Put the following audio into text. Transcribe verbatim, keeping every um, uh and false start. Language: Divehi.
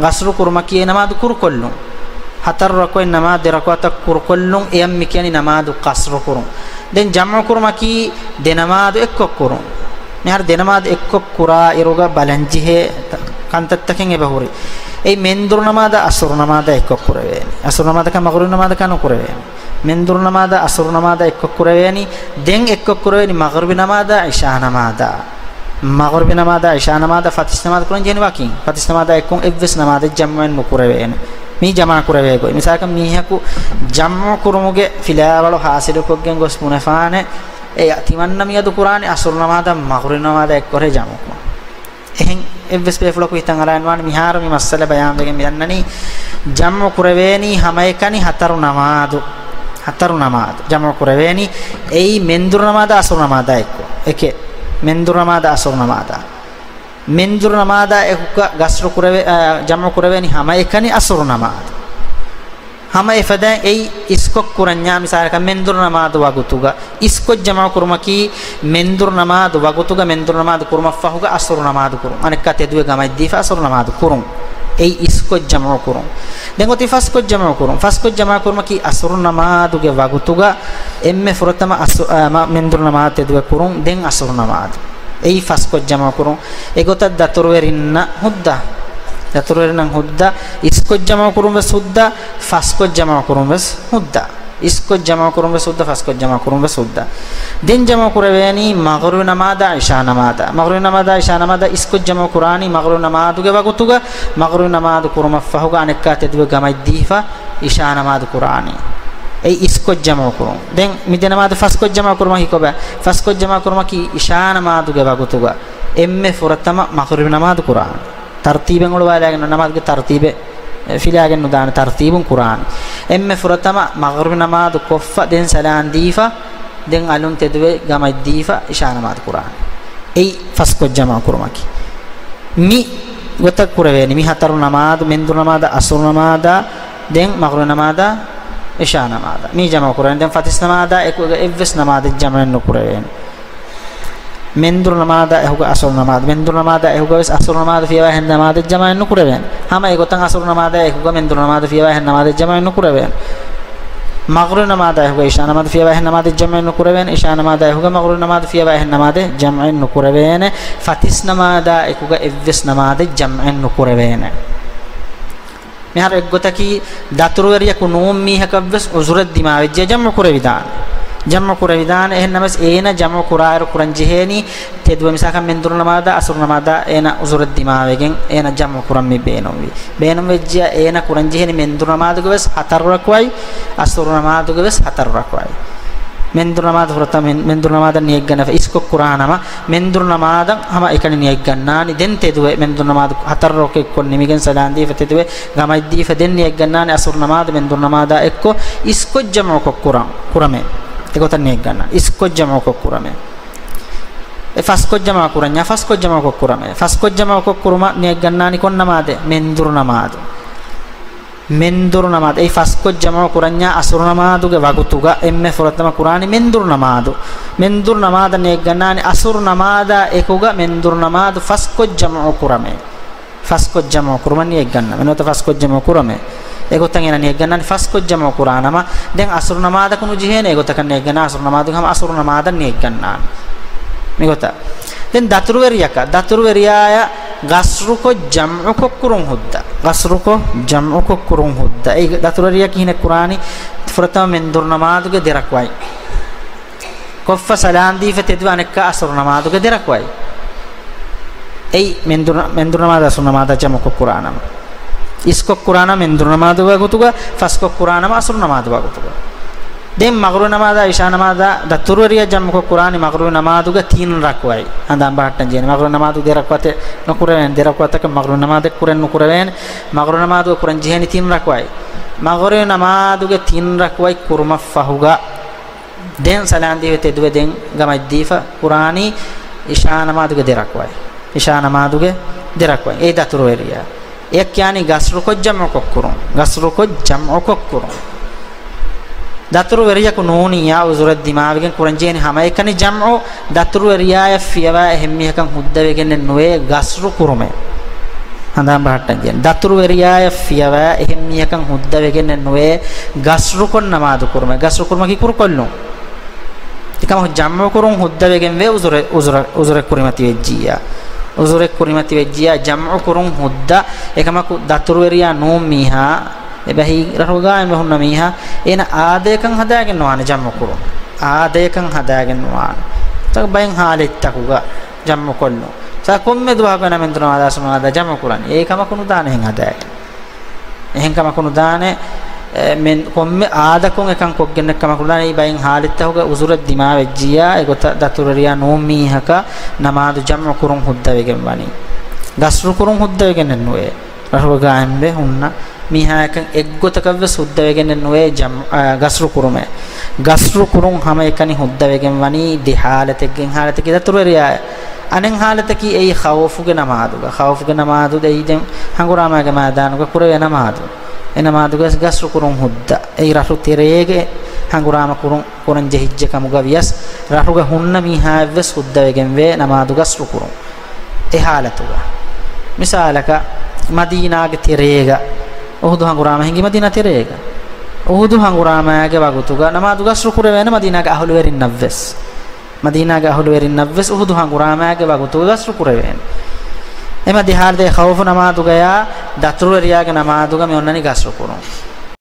ޤަޞްރު ކުރުމަކީ އެ ނަމާދު ކުރުކޮށްލުން. ހަތަރު ރަކުޢަތް ނަމާދު ދެ ރަކުޢަތަށް ކުރުކޮށްލުން، އެޔަށް މި ކިޔަނީ ނަމާދު ޤަޞްރު ކުރުން. ދެން ޖަމްޢު ކުރުމަކީ ދެ ނަމާދު އެއްކޮށް ކުރުން. މިހާރު ދެ ނަމާދު އެއްކޮށް ކުރާ އިރުގަ ބަލަންޖެހޭ ކަންތައްތަކެއް އެބަހުރި. އެއީ މެންދުރު ނަމާދާ އަސުރު ނަމާދާ އެއްކޮށް ކުރެވޭނެ. އަސުރު ނަމާދަކާ މަޣްރިބް ނަމާދަކާ ނުކުރެވޭނެ. މެންދުރު ނަމާދާ އަސުރު ނަމާދާ އެއްކޮށް ކުރެވޭނީ. ދެން އެއްކޮށް ކުރެވޭނީ މަޣްރިބް ނަމާދާ އިޝާ ނަމާދާ. މަޣްރިބް ނަމާދާ އިޝާ ނަމާދާ ފަތިސް ނަމާދު ކުރަން ޖެހެނީ ވަކިން. ފަތިސް ނަމާދާ އެއްކޮށް އެއްވެސް ނަމާދެއް ޖަމްޢެއް ނުކުރެވޭނެ. މީ ޖަމާ ކުރެވޭ ގޮތް. މިސާލަކަށް މީހަކު ޖަމްޢު ކުރުމުގެ ފިލާވަޅު ހާސިލުކޮށްގެން ގޮސް ބުނެފާނެ، އެ ތިމަންނަ މިއަދު ކުރާނީ އަސުރު ނަމާދާ މަޣްރިބް ނަމާދާ އެއްކޮށް ޖަމްޢު ކުރުން. އެހެން އެއްވެސް ބޭފުޅަކު ހިތަށް އަރާން ވާނެ މިހާރު މި މައްސަލަ ބަޔާންވެގެން މި ދަންނަނީ، ޖަމްޢު ކުރެވޭނީ ހަމައެކަނި ހަތަރު ނަމާދު. ހަތަރު ނަމާދު. ޖަމްޢު ކުރެވޭނީ އެއީ މެންދުރު ނަމާދާ އަސުރު ނަމާދާ އެއްކޮށް. އެކެއް. މެންދުރު ނަމާދާ އަސުރު ނަމާދާ. މެންދުރު ނަމާދާ އެކުގަ ގަސްރު ކުރެވޭ، އާ، ޖަމްޢު ކުރެވޭނީ ހަމައެކަނި އަސުރު ނަމާދު. ހަމަ އެފަދައިން އެއީ އިސްކޮށް ކުރަންޏާ މިސާލަކަށް މެންދުރު ނަމާދު ވަގުތުގަ އިސްކޮށް ޖަމްޢު ކުރުމަކީ މެންދުރު ނަމާދު ވަގުތުގަ މެންދުރު ނަމާދު ކުރުމަށްފަހުގަ އަސުރު ނަމާދު ކުރުން. އަނެއްކާ ތެދުވެ ގަމައިދީފަ އަސުރު ނަމާދު ކުރުން. އެއީ އިސްކޮށް ޖަމްޢު ކުރުން. ދެން އޮތީ ފަސްކޮށް ޖަމްޢު ކުރުން. ފަސްކޮށް ޖަމްޢު ކުރުމަކީ އަސުރު ނަމާދުގެ ވަގުތުގަ އެންމެ ފުރަތަމަ އަސު-، އާ، މަ-، މެންދުރު ނަމާދު ތެދުވެ ކުރުން، ދެން އަސުރު ނަމާދު. އެއީ ފަސްކޮށް ޖަމްޢު ކުރުން. އެގޮތަށް ދަތުރުވެރިންނަށް ހުއްދަ. ދަތުރުވެރިންނަށް ހުއްދަ. އިސްކޮށް ޖަމްޢު ކުރުން ވެސް ހުއްދަ. ފަސްކޮށް ޖަމްޢު ކުރުން ވެސް ހުއްދަ. އިސްކޮށް ޖަމްޢު ކުރުން ވެސް ހުއްދަ، ފަސްކޮށް ޖަމްޢު ކުރުން ވެސް ހުއްދަ. ދެން ޖަމްޢު ކުރެވޭނީ މަޣްރިބް ނަމާދާ އިޝާ ނަމާދާ. މަޣްރިބް ނަމާދާ އިޝާ ނަމާދާ އިސްކޮށް ޖަމްޢު ކުރާނީ މަޣްރިބް ނަމާދުގެ ވަގުތުގަ، މަޣްރިބް ނަމާދު ކުރުމަށްފަހުގަ އަނެއްކާ ތެދުވެ ގަމައިދީފަ އިޝާ ނަމާދު ކުރާނީ. އެއީ އިސްކޮށް ޖަމްޢު ކުރުން. ދެން މި ދެ ނަމާދު ފަސްކޮށް ޖަމްޢު ކުރުމަކީ ކޮބާ؟ ފަސްކޮށް ޖަމްޢު ކުރުމަކީ އިޝާ ނަމާދުގެ ވަގުތުގަ އެންމެ ފުރަތަމަ މަޣްރިބް ނަމާދު ކުރާނީ. ތަރުތީބެއް އޮޅުވާލާގެން ނު-، ނަމާދުގެ ތަރުތީބެއް ފިލާގެން ނުދާނެ، ތަރުތީބުން ކުރާނެ. އެންމެ ފުރަތަމަ މަޣްރިބް ނަމާދު ކޮށްފަ، ދެން ސަލާން ދީފަ، ދެން އަލުން ތެދުވެ ގަމައިދީފަ އިޝާ ނަމާދު ކުރާނެ. އެއީ ފަސްކޮށް ޖަމްޢު ކުރުމަކީ. މި ގޮތަށް ކުރެވޭނެ. މި ހަތަރު ނަމާދު، މެންދުރު ނަމާދާ، އަސުރު ނަމާދާ، ދެން މަޣްރިބް ނަމާދާ، އިޝާ ނަމާދާ. މީ ޖަމްޢު ކުރާނެ. ދެން ފަތިސް ނަމާދާ އެކުގަ އެއްވެސް ނަމާދެއް ޖަމްޢެއް ނުކުރެވޭނެ. މެންދުރު ނަމާދާ އެކުގަ އަސުރު ނަމާދު، މެންދުރު ނަމާދާ އެކުގަ ވެސް އަސުރު ނަމާދު ފިޔަވާ އެހެން ނަމާދެއް ޖަމްޢެއް ނުކުރެވޭނެ. ހަމަ އެގޮތަށް އަސުރު ނަމާދާ އެކުގަ މެންދުރު ނަމާދު ފިޔަވާ އެހެން ނަމާދެއް ޖަމްޢެއް ނުކުރެވޭނެ. މަޣްރިބް ނަމާދާ އެކުގަ އިޝާ ނަމާދު ފިޔަވާ އެހެން ނަމާދެއް ޖަމްޢެއް ނުކުރެވޭނެ. އިޝާ ނަމާދާ އެކުގަ މަޣްރިބް ނަމާދު ފިޔަވާ އެހެން ނަމާދެއް ޖަމްޢެއް ނުކުރެވޭނެ. ފަތިސް ނަމާދާ އެކުގަ އެއްވެސް ނަމާދެއް ޖަމްޢެއް ނުކުރެވޭނެ. މިހާރު އެއްގޮތަކީ، ދަތުރުވެރިޔަކު ނޫން މީހަކަށްވެސް އުޒުރެއް ދިމާވެއްޖެ ޖަމްޢު ކުރެވިދާނެ. ޖަމްޢު ކުރެވިދާނެ. އެހެންނަމަވެސް އޭނަ ޖަމްޢު ކުރާއިރު ކުރަން ޖެހޭނީ ތެދުވެ. މިސާލަކަށް މެންދުރު ނަމާދާ އަސުރު ނަމާދާ އޭނަ އުޒުރެއް ދިމާވެގެން އޭނަ ޖަމްޢު ކުރަން މި ބޭނުންވީ. ބޭނުންވެއްޖެޔާ އޭނަ ކުރަން ޖެހޭނީ މެންދުރު ނަމާދުގެ ވެސް ހަތަރު ރަކުޢަތް، އަސުރު ނަމާދުގެ ވެސް ހަތަރު ރަކުޢަތް. މެންދުރު ނަމާދު ފުރަތަމަ މެން-، މެންދުރު ނަމާދަށް ނިޔަތްގަންނަވާ އިސްކޮށް ކުރާ ނަމަ، މެންދުރު ނަމާދަށް ހަމަ އެކަނި ނިޔަތްގަންނާނީ. ދެން ތެދުވެ މެންދުރު ނަމާދު ހަތަރު ރަކުޢަތްކޮށް ނިމިގެން ސަލާން ދީފަ ތެދުވެ ގަމައިދީފަ ދެން ނިޔަތްގަންނާނެ އަސުރު ނަމާދު މެންދުރު ނަމާދާ އެއްކޮށް އިސްކޮށް ޖަމްޢުކޮށް ކުރަން، ކުރަމޭ. އެގޮތަށް ނިޔަތްގަންނާނެ އިސްކޮށް ޖަމްޢުކޮށް ކުރަމޭ. އެ ފަސްކޮށް ޖަމްޢު ކުރަންޏާ ފަސްކޮށް ޖަމްޢުކޮށް ކުރަމޭ. ފަސްކޮށް ޖަމްޢުކޮށް ކުރުމަށް ނިޔަތްގަންނާނީ ކޮން ނަމާދެއް؟ މެންދުރު ނަމާދު. މެންދުރު ނަމާދު. އެއީ ފަސްކޮށް ޖަމްޢު ކުރަންޏާ އަސުރު ނަމާދުގެ ވަގުތުގަ އެންމެ ފުރަތަމަ ކުރާނީ މެންދުރު ނަމާދު. މެންދުރު ނަމާދަށް ނިޔަތްގަންނާނީ އަސުރު ނަމާދާ އެކުގަ މެންދުރު ނަމާދު ފަސްކޮށް ޖަމްޢު ކުރަމޭ. ފަސްކޮށް ޖަމްޢު ކުރުމަށް ނިޔަތްގަންނަ. ނުވަތަ ފަސްކޮށް ޖަމްޢު ކުރަމޭ. އެގޮތަށް އޭނަ ނިޔަތްގަންނާނީ ފަސްކޮށް ޖަމްޢު ކުރާ ނަމަ، ދެން އަސުރު ނަމާދަކު ނުޖެހޭނެ. އެގޮތަކަށް ނިޔަތްގަންނާ އަސުރު ނަމާދުގެ ހަމަ އަސުރު ނަމާދަށް ނިޔަތްގަންނާނީ. މިގޮތަށް. ދެން ދަތުރުވެރިޔަކަށް، ދަތުރުވެރިޔާއަށް ގަސްރުކޮށް ޖަމްޢުކޮށް ކުރުން ހުއްދަ. ގަސްރުކޮށް ޖަމްޢުކޮށް ކުރުން ހުއްދަ. އެ ދަތުރުވެރިޔަކީ ކިހިނެއް ކުރާނީ؟ ފުރަތަމަ މެންދުރު ނަމާދުގެ ދެ ރަކުޢަތް ކޮށްފަ ސަލާން ދީފަ ތެދުވެ އަނެއްކާ އަސުރު ނަމާދުގެ ދެ ރަކުޢަތް. އެއީ މެންދުރު، މެންދުރު ނަމާދު އަސުރު ނަމާދާ ޖަމްޢުކޮށް ކުރާ ނަމަ. އިސްކޮށް ކުރާ ނަމަ މެންދުރު ނަމާދު ވަގުތުގަ، ފަސްކޮށް ކުރާ ނަމަ އަސުރު ނަމާދު ވަގުތުގަ. ދެން މަޣްރިބު ނަމާދާ އިޝާ ނަމާދާ ދަތުރުވެރިޔާ ޖަމްޢުކޮށް ކުރާނީ މަޣްރިބު ނަމާދުގެ ތިން ރަކުޢަތް. ހަނދާން ބަހައްޓަން ޖެހޭނެ. މަޣްރިބު ނަމާދު ދެ ރަކުޢަތެއް ނުކުރެވޭނެ، ދެ ރަކުޢަތަކަށް މަޣްރިބު ނަމާދެއް ކުރެން ނުކުރެވޭނެ. މަޣްރިބު ނަމާދުގަ ކުރަން ޖެހޭނީ ތިން ރަކުޢަތް. މަޣްރިބު ނަމާދުގެ ތިން ރަކުޢަތް ކުރުމަށް ފަހުގަ ދެން ސަލާން ދީފަ ތެދުވެ ދެން ގަމައިދީފަ ކުރާނީ އިޝާ ނަމާދުގެ ދެ ރަކުޢަތް. އިޝާ ނަމާދުގެ ދެ ރަކުޢަތް. އެ ދަތުރުވެރިޔާ. އެ ކިޔާނީ ގަސްރުކޮށް ޖަމްޢުކޮށް ކުރުން. ގަސްރުކޮށް ޖަމްޢުކޮށް ކުރުން. ދަތުރުވެރިޔަކު ނޫނިއްޔާ އުޒުރެއް ދިމާވެގެން ކުރަންޖެހޭނީ ހަމައެކަނި ޖަމްޢު، ދަތުރުވެރިޔާޔަށް ފިޔަވާ އެހެންމީހަކަށް ހުއްދަވެގެންނެއް ނުވޭ ގަސްރު ކުރުމެއް. ހަނދާން ބަހައްޓަން ޖެހޭ. ދަތުރުވެރިޔާއަށް ފިޔަވާ އެހެން މީހަކަށް ހުއްދަވެގެންނެއް ނުވޭ ގަސްރުކޮށް ނަމާދު ކުރުމެއް. ގަސްރު ކުރުމަކީ ކުރުކޮށްލުން. އެކަމަކު ޖަމްޢު ކުރުން ހުއްދަވެގެންވޭ އުޒުރެ-، އުޒުރަ-، އުޒުރެއް ކުރިމަތިވެއްޖިއްޔާ. އުޒުރެއް ކުރިމަތިވެއްޖިއްޔާ ޖަމްޢު ކުރުން ހުއްދަ. އެކަމަކު ދަތުރުވެރިޔާ ނޫން މީހާ، އެބަހީ ރަށުގަ ގާއިމްވެ ހުންނަ މީހާ، އޭނަ އާދަޔަކަށް ހަދާގެން ނުވާނެ ޖަމްޢު ކުރުން. އާދަޔަކަށް ހަދާގެން ނުވާނެ. ތަ ބައެއް ހާލަތްތަކުގަ ޖަމްޢު ކޮށްލުން. ތަ ކޮންމެ ދުވަހަކު ނަމެން ދުނަވާ ދާސު ނުވާ ދާ ޖަމްޢު ކުރަނީ. އެ ކަމަކު ނުދާނެ އެހެން ހަދާގެން. އެހެން ކަމަކު ނުދާނެ، އެ، މެން ކޮންމެ އާދަކުން އެކަން ކޮށްގެންނެއް ކަމަކު ނުދާނެ. އެއީ ބައެއް ހާލަތްތަކުގަ އުޒުރެއް ދިމާވެއްޖިއްޔާ، އެގޮތަށް ދަތުރުވެރިޔާ ނޫން މީހަކަށް ނަމާދު ޖަމްޢު ކުރުން ހުއްދަވެގެން ވަނީ. ގަސްރު ކުރުން ހުއްދަވެގެންނެއް ނުވޭ. ރަށުގަ ގާއިމްވެ ހުންނަ މީހާއަކަށް އެއްގޮތަކަށްވެސް ހުއްދަވެގެންނެއް ނުވޭ ޖަމް-، އާ، ގަސްރު ކުރުމެއް. ގަސްރު ކުރުން ހަމައެކަނި ހުއްދަވެގެން ވަނީ ދެ ހާލަތެއްގެ އެއް ހާލަތަކީ ދަތުރުވެރިޔާއަށް. އަނެއް ހާލަތަކީ އެއީ ޚައުފުގެ ނަމާދުގަ. ޚައުފުގެ ނަމާދު އެއީ ދެން ހަނގުރާމާގެ މައިދާނުގަ ކުރެވޭ ނަމާދު. އެ ނަމާދުގަ ގަސްރު ކުރުން ހުއްދަ. އެއީ ރަށު ތެރޭގަ ހަނގުރާމަ ކުރުން، ކުރަން ޖެހިއްޖެ ކަމުގަ ވިޔަސް، ރަށުގަ ހުންނަ މީހާއަށްވެސް ހުއްދަވެގެންވޭ ނަމާދު ގަސްރު ކުރުން. އެ ހާލަތުގަ. މިސާލަކަށް، މަދީނާގެ ތެރޭގަ، އުހުދު ހަނގުރާމަ ހިނގި މަދީނާ ތެރޭގަ. އުހުދު ހަނގުރާމާގެ ވަގުތުގަ ނަމާދު ގަސްރު ކުރެވޭނެ މަދީނާގެ އަހުލުވެރިންނަށްވެސް. މަދީނާގެ އަހުލުވެރިންނަށްވެސް އުހުދު ހަނގުރާމާގެ ވަގުތުގަ ގަސްރު ކުރެވޭނެ. އެމަ ދެ ހާލަތެއް ޚައުފު ނަމާދުގަޔާ ދަތުރުވެރިޔާގެ ނަމާދުގަ މި އޮންނަނީ ގަސްރު ކުރުން.